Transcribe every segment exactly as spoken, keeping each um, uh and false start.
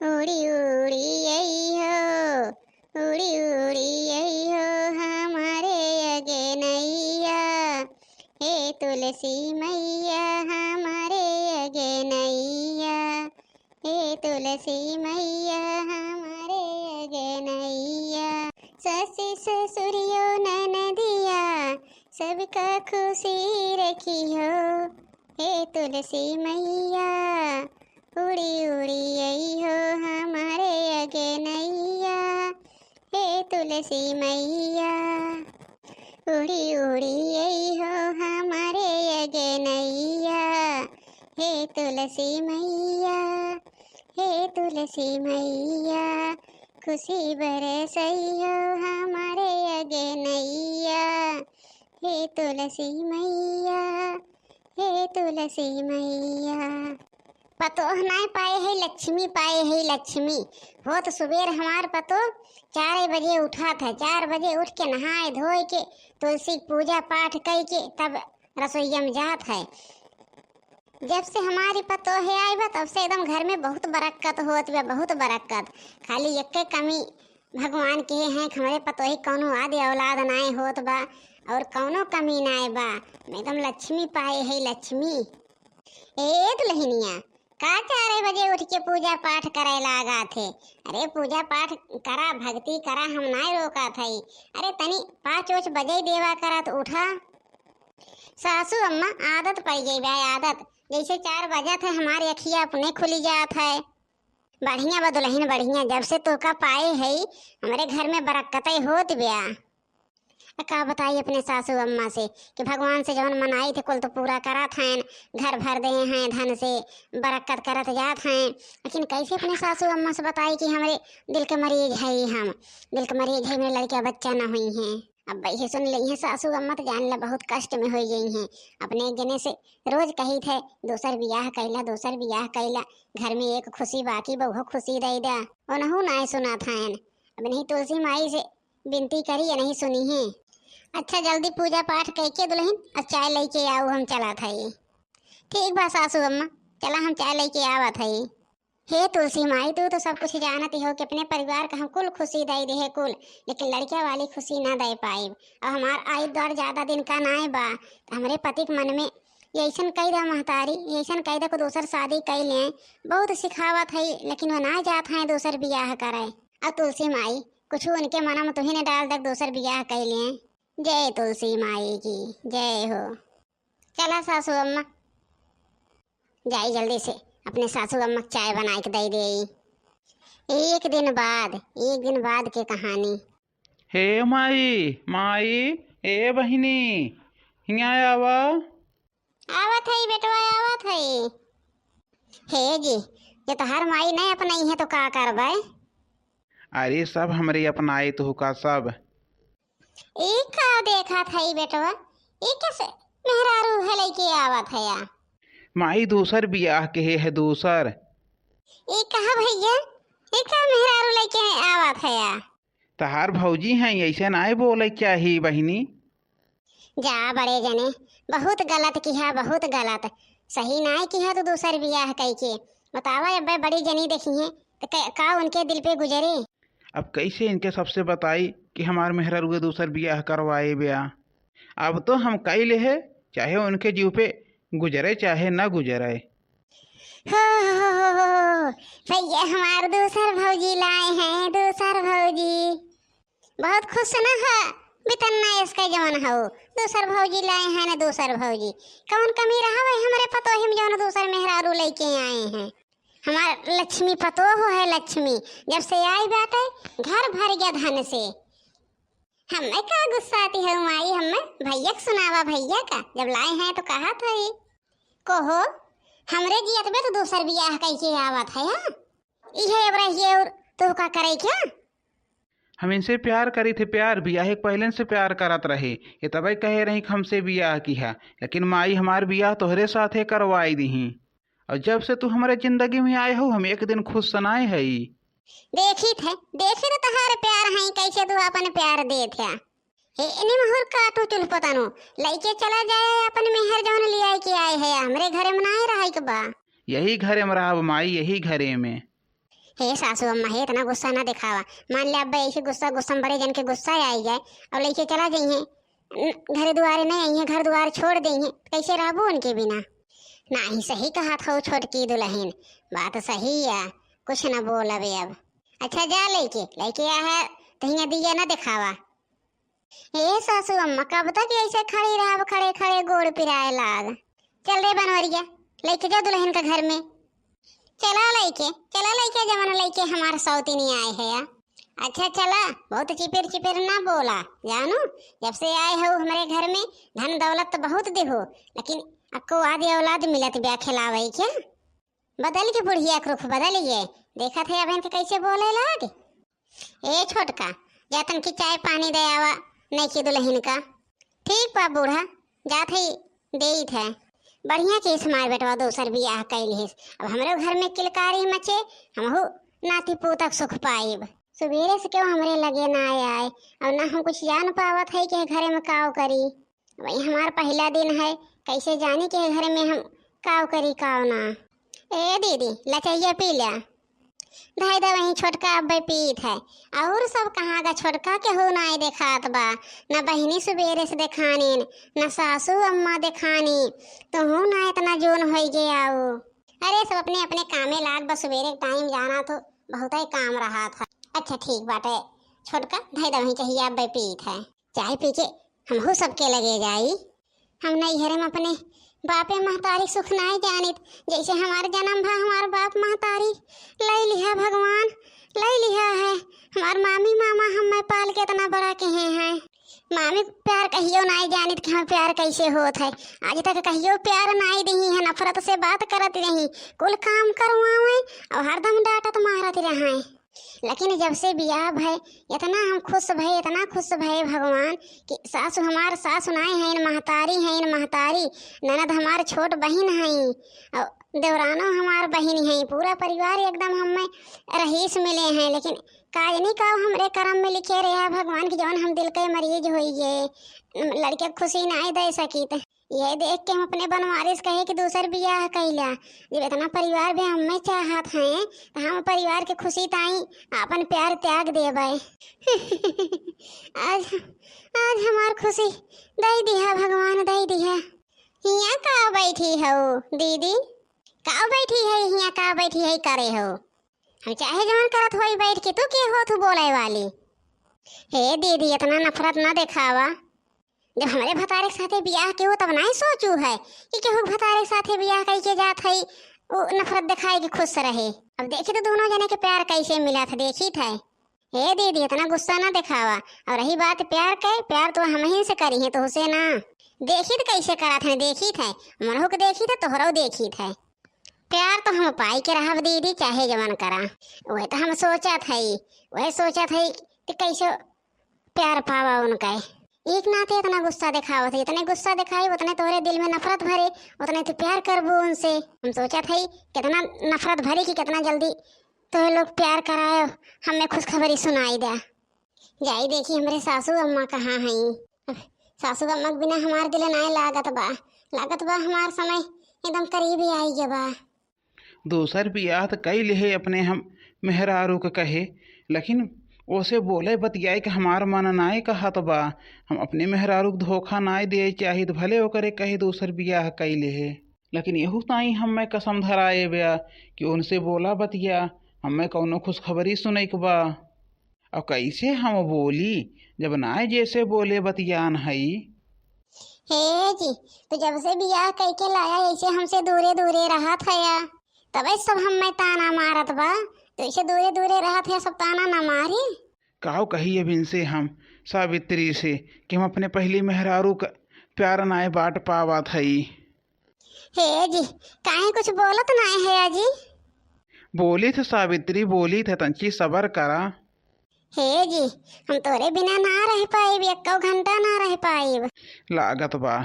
उड़ी उड़ी अइहो, उड़ी उड़ी अइहो हमरे अगेनइया। हे तुलसी मइया हमरे अगेनइया, हे तुलसी मइया हमरे अगेनइया। सास ससुरियो ननदिया सबका खुशी रखिहो, हे तुलसी मइया। उड़ी उड़ी अइहो हमरे अगेनइया, हे तुलसी मइया। उड़ी उड़ी अइहो हमरे अगेनइया, हे तुलसी मइया, हे तुलसी मइया। खुशी बरसइहो हमरे अगेनइया, हे तुलसी मइया, हे तुलसी मइया। पतोह नाय पाए है, लक्ष्मी पाए है, लक्ष्मी। होत सुबेर हमार पतोह चार बजे उठात है, चार बजे उठ के नहाए धोए के तुलसी के पूजा पाठ कइ के तब रसोइया में जात है। जब से हमारी पतोह आए बा, तब से एकदम घर में बहुत बरक्कत होत बा, बहुत बरक्कत। खाली एक्के कमी भगवान के हैं कि हमरे पतोह के कौनो आदि औलाद नाय होत बा और कौनो कमी नाय बा। एकदम लक्ष्मी पाए है, लक्ष्मी। ए दुल्हनिया, का चार बजे उठ के पूजा पाठ करे लागा थे? अरे पूजा पाठ करा, भक्ति करा, हम नाय रोका थई। अरे तनी पाँच ओच बजे देवा करा तो उठा। सासू अम्मा, आदत पड़ गई बा, आदत। जैसे चार बजत है, हमारी अखिया अपने खुली जात है। बढ़िया बा दुल्हन, बढ़िया, जब से तोका पाए है, हमरे घर में बरक्कतई होत ब्या। आ का बताई अपने सासू अम्मा से कि भगवान से जौन मनाई थे, कुल तो पूरा करत हैं, घर भर दे हैं धन से, बरक्कत करत जात हैं, लेकिन कैसे अपने सासू अम्मा से बताई कि हमरे दिल के मरीज है हम, दिल के मरीज है, मेरे लड़का बच्चा ना हुई हैं। अब वही सुन ली हैं सासू अम्मा तो जान ला बहुत कष्ट में हो गई हैं। अपने एक जने से रोज कही थे, "दूसर बियाह कैला, दूसर बियाह कैला, घर में एक खुशी बाकी बा, उहो खुशी दे दा।" उनहू नाय सुना था। अब नहीं तुलसी माई से बिनती करी या नहीं सुनी है। अच्छा जल्दी पूजा पाठ कइके दुल्हन अब चाय लइके आऊ, हम चला था। ठीक बा सासू अम्मा, चला हम चाय लइके आवत है। हे तुलसी माई, तू तो सब कुछ जानत ही हो कि अपने परिवार का हम कुल खुशी दे दे है कुल, लेकिन लड़किया वाली खुशी ना दे पाइब। अब हमार आयु द्वार ज्यादा दिन का नाय बा, तो हमरे पति के मन में ये ऐसन कह दे महतारी, ये ऐसन कह दे को दूसर शादी कर लें। बहुत सिखावत है, लेकिन वो ना जात हैं दूसर बियाह करे। अब तुलसी माई, कुछ उनके मन में तुही ने डाल दे दूसर बियाह कर लें। जय तुलसी माई की जय हो। चला सासू अम्मा, जाई जल्दी से अपने सासू अम्मा के चाय बनाए के दे दे। एक दिन बाद, एक दिन बाद के कहानी। हे माई, माई, ए बहिनी, हियाँ आवा। आवत हई बेटवा, आवत हई। हे जी, जे तोहार माई नहीं अपनाई है तो का करबे? अरे सब हमरे अपनाए तो का सब। ई का देखत हई बेटवा? ई कैसे मेहरारू है लइके आवत है या? माई दूसर बियाह के है, है दूसर। ई कहा भैया? ई का मेहरारू लइके आवत है या? तहार भौजी हैं, ऐसे नाय बोले चाही बहिनी। जा बड़े जने, बहुत गलत किहा, बहुत गलत। सही नाय किहा तू दूसर बियाह कइके। बतावा अब्बे बड़ी जनी देखी हैं, तो कै-, का उनके दिल पे गुजरे? अब कैसे इनके सबसे बताई कि हमार मेहरारू के दूसर बियाह करवाए ब्या? अब तो हम कई ले है, चाहे उनके जीव पे गुजरे चाहे ना गुजरे। हो, हो, हो, हो, हो, भैया हमार दूसर भौजी लाए हैं, दूसर भौजी। बहुत खुश ना है, बितन्ना इसका जवन हो, दूसर भौजी लाए हैं ना दूसर भौजी। कौन कमी रहा भाई हमरे पतोह में जवन दूसर मेहरारू लइके आए हैं? हमार लक्ष्मी पतोह है, लक्ष्मी। जब से आई बाटे, घर भर गया धन से। हमें का गुस्साती हो माई, हमें भैया के सुनावा, भैया का जब लाए हैं तो कहा था ही। कहो, हमरे जियत में तो दूसर बियाह कइके आवत है, हाँ? इहे अब रहिए और तो का करे क्या? हम इनसे प्यार करी थे, प्यार, बियाह के पहले से प्यार करत रहे। ये तबे कहे रही कि हमसे बियाह किहा, लेकिन माई हमार बियाह तोहरे साथे करवाई दीही। और जब से तू हमारे जिंदगी में आए हो, हम एक दिन खुश सनाए हई। देखी थे, देखी तो तहार प्यार है, कैसे तू अपन प्यार दे थे। हे निमहुर काटू चुलपतनो, लइके चला जाए अपन मेहर जौन लियाए के आए है, हमरे घरे में नाय रहे के बा। यही घरे में रहब माई, यही घरे में। हे सासू अम्मा, हे इतना गुस्सा ना दिखावा। मान ले अब ऐसे गुस्सा, गुस्सा में बड़े जन के गुस्सा आई जाए और लइके चला जइहें, न-, घरे दुआरे नहीं अइहें, घर दुआर छोड़ देइहें, कैसे रहबू उनके बिना? नाही, सही कहत हौ छोटकी दुलहिन, बात सही है, कुछ न बोलबे अब। अच्छा जा लइके, लइके आ है, तहिया दिया न दिखावा। ए सासू अम्मा, कब तक ऐसे खड़ी रहब, खड़े खड़े गोड़ पिराए लाग। चल रे बनवरिया, लइके जा दुलहिन का घर में। चला लइके, चला लइके, जवन लइके हमार सौतीनी आए है या। अच्छा चला, बहुत चिपिर चिपिर ना बोला, जानू, जब से आए हो हमरे घर में, धन दौलत तो बहुत देहो, लेकिन अक्को आदि औलाद मिलत ब्या खिलावे क्या? बदल के बुढ़िया के रुख बदल गए, देखत है अब इनके कैसे बोले लाग। ए छोटका, जा तनकी चाय पानी दे आवा, नइकी दुलहिन का। ठीक बा बूढ़ा, जात है, देइत है। बढ़िया चीज हमार बेटवा दोसर बियाह कइ लिहिस। अब हमरो घर में किलकारी मचे, हमहू नाती पोतक सुख पाइब। सुबेरे से केहू हमरे लगे ना आए, आए, और ना हम कुछ जान पावत है कि घरे में काव करी। वही हमार पहिला दिन है, कैसे जानी कि घरे में हम काव करी काव ना। ए दीदी, लचैया पी ल्या। धइ दे वहीं छोटका अब्बे पीत है। और सब कहाँ गा छोटका, केहू नाई देखात बा। न बहिनी सुबेरे से देखानीन, न सासू अम्मा देखानी। तुहू ना इतना जोन होई गे आऊ। अरे सब अपने अपने कामे लाग बा, सुबेरे के टाइम जाना तो बहुत ही काम रहा था। अच्छा ठीक बाटे छोटका, धइ दे वहीं चहिया अब्बे पीत है। चाय पी के हमहू सबके लगे जाई। हम नैहरे में अपने बापे महतारी सुख नाई जानित, जैसे हमार जन्म भा हमार बाप महतारी लई लिहा भगवान, लई लिहा है। हमार मामी मामा हमें पाल के इतना बड़ा किहे हैं। मामी प्यार कहियो नाई जानित कि हम प्यार कैसे होत है। आज तक कहियो प्यार नाई दिही है, नफरत से बात करत रही, कुल काम करवावे और हरदम डांटत मारत रहे। लेकिन जब से बियाह भय, इतना हम खुश भय, इतना खुश भय भगवान कि सासु हमार सासु नाई हईन, महतारी हईन, महतारी। ननद हमार छोट बहिन हई और देवरानो हमार बहिन हई। पूरा परिवार एकदम हमें रहीस मिले हैं, लेकिन काजनी का हमरे करम में लिखे रहा भगवान कि जवन हम दिल के मरीज होई गए, लड़के के खुशी नाई दे सकित। ये देख के हम अपने बनवारी से कहे कि दूसर बियाह कइला। जब इतना परिवार भी हमें चाहत हैं, तो हम परिवार के खुशी ताई आपन प्यार त्याग देबै। आज, आज हमार खुशी दई दिहा भगवान, दई दिहा। हियाँ का बैठी हो दीदी? का बैठी है हियाँ, का बैठी है करे हो? हम चाहे जवन करत होई बैठ के, तू के हो तू बोले वाली? हे दीदी, इतना नफरत ना देखावा। जब हमरे भतारे के साथे बियाह के हो, तब नाहीं सोचू है कि केहू के भतारे के साथे बियाह कई के जात है, उ नफरत दिखाए के खुश रहे। अब देखी तो दोनों जने के प्यार कैसे मिला था, देखी थे। हे दीदी, इतना गुस्सा ना दिखावा। और रही बात प्यार के, प्यार तो हम ही से करी है, तो उसे ना। देखी तो कैसे करा थे, देखी थे, मनहु के देखी थे, तोहरो देखी थे। प्यार तो हम पाई के रहब दीदी, चाहे जवन करा। वह तो हम सोचा थे, वह सोचा थे कि कैसे प्यार पावा उनका। एक नाते इतना गुस्सा दिखावत है, जितने गुस्सा दिखाई उतने तोहरे दिल में नफरत भरे, उतने तू प्यार करबू उनसे। हम सोचत है कितना नफरत भरी कि कितना जल्दी तोहे लोग प्यार कराए, हमें खुशखबरी सुनाई दे। जाई देखी हमरे सासू अम्मा कहाँ हई। अब सासू अम्मा के बिना हमार दिल नाय लागत बा, लागत बा हमार समय एकदम करीब ही आई गया बा। दोसर बियाह त कई लेहे अपने हम मेहरारू के कहे, लेकिन ओसे बोले बतियाए के हमार मन नाय कहत बा। हम अपने मेहरारू के धोखा नाय दिए चाहित, भले ओकरे कहे दोसर बियाह कई लेहे, लेकिन यहू ताई हमें कसम धराए बा कि उनसे बोला बतिया, हमें कौनो खुशखबरी सुनैक बा। अब कैसे हम बोली, जब नाय जैसे बोले बतियान हई। हे जी, तू जब से बियाह कइके लाया, ऐसे हमसे दूरे दूरे रहत हया, तबे सब हमें ताना मारत बा। तो ऐसे दूरे दूरे रहत है, सब ताना ना मारी। काव कही अब इनसे हम, सावित्री से, कि हम अपने पहली मेहरारू का प्यार नाय बाट पावत हई। हे जी, काहे कुछ बोलत नाय है जी? बोली थे सावित्री, बोली थे, तंची सबर करा। हे जी, हम तोरे बिना ना रह पाइब, एक्को घंटा ना रह पाइब। लागत बा,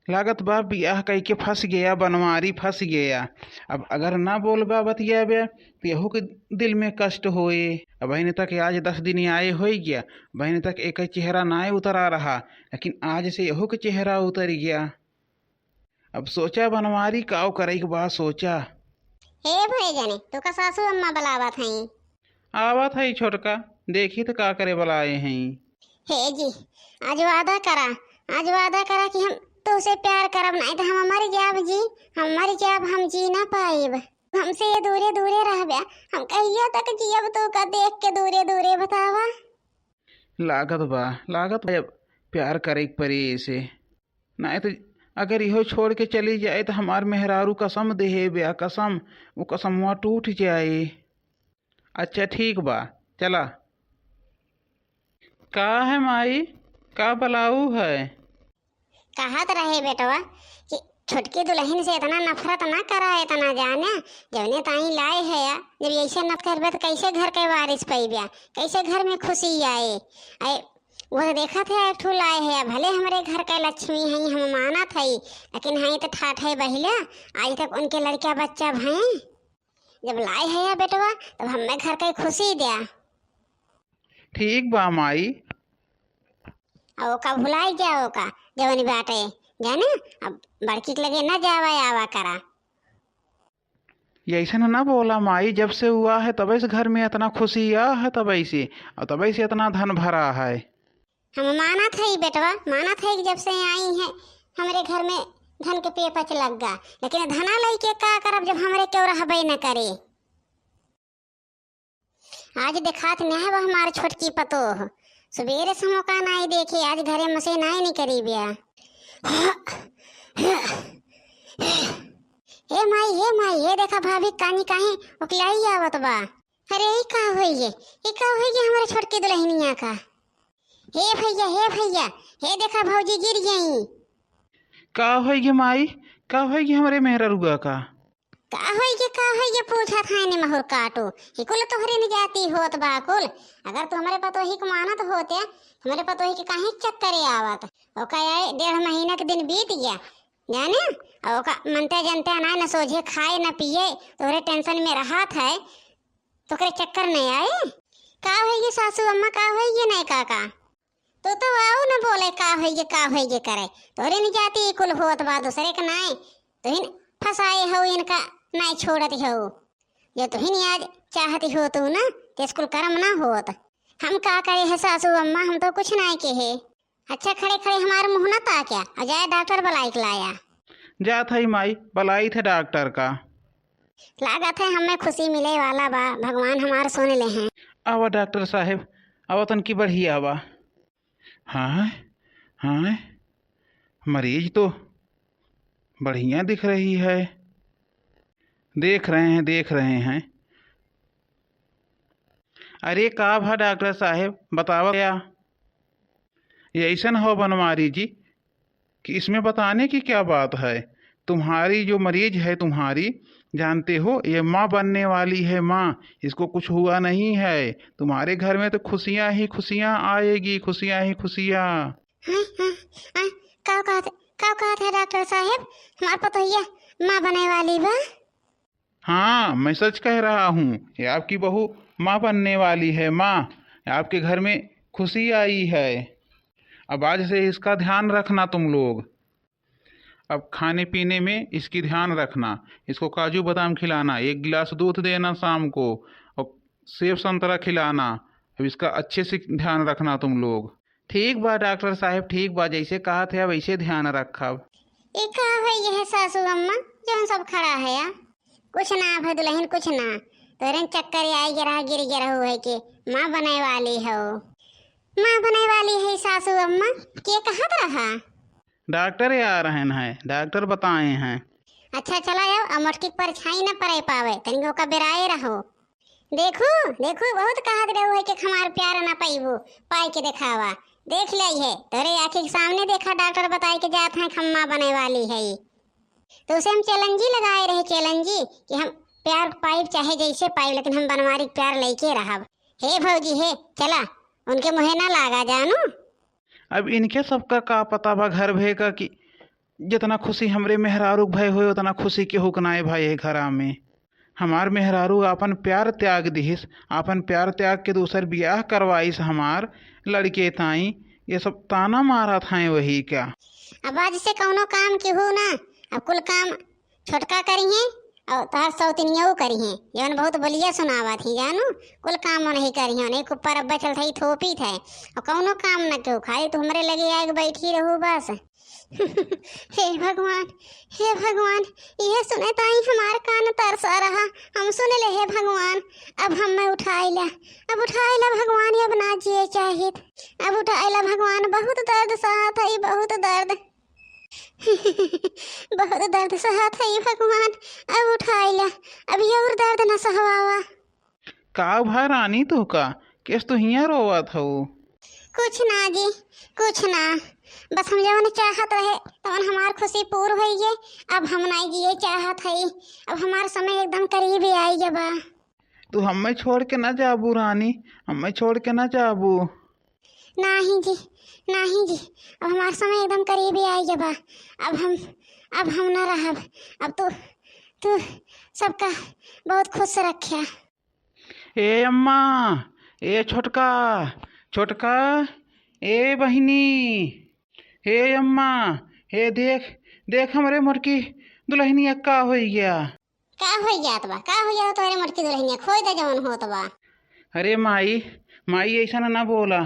लागत बा बियाह कइके फंस गया, बनवारी फंस गया। अब अगर ना बोलबा बतियाबे, तो यहू के दिल में कष्ट होए। अब बहिन तक आज दस दिन आए होई गया, बहिन तक एक चेहरा नाय उतरा रहा, लेकिन आज से यहू के चेहरा उतर गया। अब सोचा बनवारी काव करे के बा, सोचा। हे भैजने, तू का सासू अम्मा बुलावत हई? आवत है छोटका, देखी त का करे बलाए हैं। हे जी, आज वादा करा, आज वादा करा कि हम तोसे प्यार करब, नाहीं त हम मर जाब जी, हम मर जाब, हम जी ना पाइब। हमसे ये दूरे दूरे रहब्या, हम कहिया तक जियब तोका देख के दूरे दूरे, बतावा। लागत बा, लागत बा, अब प्यार करे के पड़ी ऐसे। नाहीं त अगर इहो छोड़ के चली जाए त हमार मेहरारू कसम देहे ब्या, कसम, वो कसमवा टूट जाए। अच्छा ठीक बा, चला। का है माई, का बलाऊ है? कहत रहे बेटवा कि छोटकी दुलहिन से इतना नफरत ना करा, इतना जाने, जवने ताई लाए है या, जब ऐसे नफरत करबे त कैसे घर के वारिस पइब्या, कैसे घर में खुशी आए? आए, वो तो देखत है एक ठो लाए है, भले हमरे घर के लक्ष्मी हैं, हम मानत है, लेकिन हैं तो ठाठ है बहिला, आज तक उनके लड़का बच्चा भए, जब लाए है या बेटवा, तब हमें घर के खुशी द्या। ठीक बा माई। आ ओका भुलाई जा, ओका जवनी बाटे, जाने, अब बड़की के लगे ना जावा आवा करा। ये ऐसे ना, ना बोला माई, जब से हुआ है तब से घर में इतना खुशी आ है, तब से, और तब से इतना धन भरा है। हम मानत है बेटवा, मानत है कि जब से आई है हमरे घर में धन के पेपच लग गा, लेकिन धना लइके का करब जब हमरे केहू रहबे न करे। आज देखात नाहीं बा हमार छोटकी पतोह, सुबेरे से हम ओका नाहीं देखे, आज घरे में से नाहीं निकरी ब्या। हे माई, हे माई, हे देखा भाभी कानी काहे उकलाई आवत बा। अरे ई का होई गे, ई का होई गे हमरे छोटकी दुलहिनिया का? हे भइया, हे भइया, हे देखा भौजी गिर गई। का होई गे माई, का होई गे हमरे मेहररुआ का? का होई गे, का होई गे, पूछत है ने महुर काटो। ई कुल तोहरे न जाती होत बा कुल। अगर तू हमरे पतोही के मानत होते, हमरे पतोही के काहे चक्करे आवत? ओका ये डेढ़ महीना के दिन बीत गया, जाने? और ओका मनते जनते अनाय न सोझे खाए न पिए, तोहरे टेंशन में रहत है, तोकरे चक्कर नहीं आए। का होई गे सासू अम्मा, का होई गे नए काका? तू तो आऊ न बोले का होई गे, का होई गे करे। तोहरे न जाती ई कुल होत बा, दूसरे के नाय। तुहिन फंसाए हो इनका, नाय छोड़त हो। जो तुहिन आज चाहती हो तू ना, ते कुल करम ना होत। हम का करे है सासू अम्मा, हम तो कुछ नाय कहे। अच्छा खड़े खड़े हमार मुँह ना ताक्या, और जाए डॉक्टर बलाई के लाया। जात है माई, बलाई थे डॉक्टर का। लागत है हमें खुशी मिले वाला बा, भगवान हमार सुन ले हैं। आवा डॉक्टर साहेब, आवा तनकी बढ़िया बा। हाँ, हाँ, मरीज तो बढ़िया दिख रही है। देख रहे हैं, देख रहे हैं। अरे का भा डॉक्टर साहेब, बतावा क्या? ये ऐसन हो बनवारी जी कि इसमें बताने की क्या बात है? तुम्हारी जो मरीज है तुम्हारी, जानते हो, ये माँ बनने वाली है, माँ। इसको कुछ हुआ नहीं है। तुम्हारे घर में तो खुशियाँ ही खुशियाँ आएगी, खुशियाँ ही खुशियाँ। हैं, हैं, हैं, का कहत, का कहत है डॉक्टर साहेब? हमार पतोहिया माँ बने वाली बा? हाँ, मैं सच कह रहा हूँ, ये आपकी बहू माँ बनने वाली है, माँ। आपके घर में खुशी आई है। अब आज से इसका ध्यान रखना तुम लोग। अब खाने पीने में इसकी ध्यान रखना, इसको काजू बादाम खिलाना, एक गिलास दूध देना शाम को, और सेब संतरा खिलाना। अब इसका अच्छे से ध्यान रखना तुम लोग। ठीक बा डॉक्टर साहेब, ठीक बा, जैसे कहत है वैसे ध्यान रखब। ई का है यह सासू अम्मा, जौन सब खड़ा है या? कुछ ना भा दुलहिन, कुछ ना। तोरे चक्कर आई गे रहा, गिर गे रहू है कि माँ बने वाली हो। माँ बने वाली है सासू अम्मा, के कहत रहा? डॉक्टर आ रहे हैं, डॉक्टर बताए हैं। अच्छा चला जाओ, अब मोटकी के परछाई न पड़े पावे, तनिक ओका बेराए रहो। देखू, देखू, बहुत कहत रहू है कि हमार प्यार ना पाइबू, पाई के देखावा। देख ले है, तोरे आँखी के सामने देखा, डॉक्टर बताए के जात हैं कि हम माँ बने वाली है। तो उसे हम चैलेंज ही लगाए रहे, चैलेंज ही कि हम प्यार पाइब चाहे जैसे पाइब, लेकिन हम बनवारी के प्यार लेके रहब। हे भौजी हे, चला, उनके मुँहे ना लागा जानू। अब इनके सबका का पता बा घर भे का कि जितना खुशी हमरे मेहरारू के भय होए, उतना खुशी केहू के नाय भय है घरा में। हमार मेहरारू आपन प्यार त्याग दिहिस, आपन प्यार त्याग के दूसर बियाह करवाइस हमार लड़के ताई। ये सब ताना मारत हैं वही का। अब आज से कौनो काम केहू ना, अब कुल काम छोटका करिहे, और तोहार सौतिनियौ करिहें, जवन बहुत बोलिया सुनावत ही जानू, कुल काम नहीं करिहें, नहीं कुप्पर अब्बा चलत ही थोपित है, और कौनो काम न केहू, खाली तू हमरे लगे आइके बैठी रहू बस। हे भगवान, हे भगवान, इहे सुने ताई हमार कान तरसा रहा, हम सुन ले हे भगवान, अब हम्मे उठाइला, अब उठाइला भगवान, अब ना जिए चाहित, अब उठाइला भगवान, बहुत दर्द सहत है, बहुत दर्द। बहुत दर्द सहत है भगवान, अब उठाइला, अब ये और दर्द न सहवावा। का भा रानी तोहका, केस तू हियाँ रोवत हऊ? कुछ ना जी, कुछ ना, बस हम जवन चाहत रहे तवन हमार खुशी पूर होई गए। अब हम नाई जिए चाहत हई, अब हमार समय एकदम करीब आई गया बा। तू हम्मे छोड़ के ना जाबू रानी, हम्मे छोड़ के ना जाबू। नाही जी, नाही जी, अब हमार समय एकदम करीबी आई गया बा। अब हम, अब हम ना रहब। अब तू, तू सबका बहुत खुश रख्या। ए अम्मा, ए छोटका, छोटका, ए बहिनी, ए अम्मा, ए देख, देख हमरे मोटकी दुल्हनिया का होई गया। का होई जात बा, का होई जात तोहरे मोटकी दुल्हनिया, खोई दे जवन होत बा। अरे माई, माई ऐसा ना, ना बोला,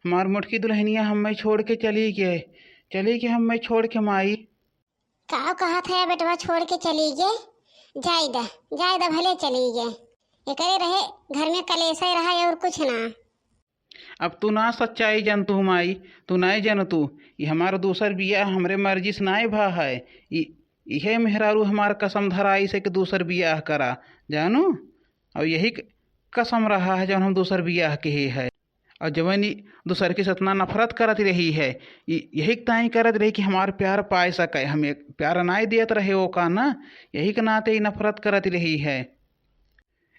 हमार मोटकी दुल्हनिया हम्मे छोड़ के चली गए, चली गए हम्मे छोड़ के माई। का कहत है बेटवा, छोड़ के चली गए? जाई दा, जाई दा, भले चली गए, एकरे रहे घर में कलेशे रहा और कुछ ना। अब तू ना सच्चाई जनतू माई, तू नाई जनतू, ये हमार दूसर बियाह हमरे मर्जी से नाई भा है। इ-, इहे मेहरारू हमार कसम धराई से कि दूसर बियाह करा, जानू? और यही क-, कसम रहा है जौन हम दूसर बियाह के ही है। और जवन ई दूसर के से इतना नफरत करत रही है, इ-, यही क ताई करत रही कि हमार प्यार पाए सके, हम एक प्यार नाई दियत रहे ओका ना, यही के नाते ई नफरत करत रही है।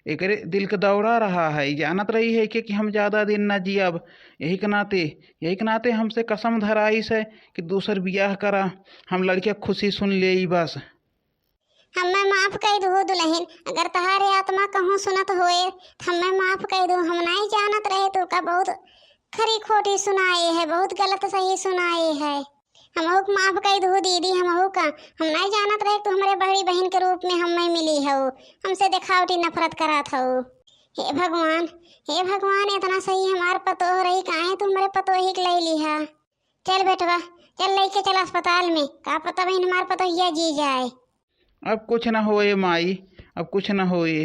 एकरे दिल के दौड़ा रहा है, ई जानत रही है कि, कि हम ज्यादा दिन ना जियब। यही के नाते, यही के नाते हमसे कसम धराइस है कि दूसर बियाह करा, हम लड़किया खुशी सुन लेई बस। हम्मे माफ कई दू दुल्हन, अगर तहारे आत्मा कहूँ सुनत होए, त हम्मे माफ कई दू। हम नाई जानत रहे तू का बहुत खरी खोटी सुनाए है, बहुत गलत सही सुनाए है। हमहू के माफ कई दू दीदी, हमहू का, हम नाई जानत रहे तू हमरे बड़ी बहिन के रूप में हम्मे मिली हऊ, हमसे देखावटी नफरत करत हऊ। हे भगवान, हे भगवान, इतना सही हमार पतोह रही, काहे तू हमरे पतोही के ले लिहा? चल बेटवा, चल लेके चल अस्पताल में, का पता बहिन हमार पतोहिया जी जाए। अब कुछ ना होए माई, अब कुछ ना होए।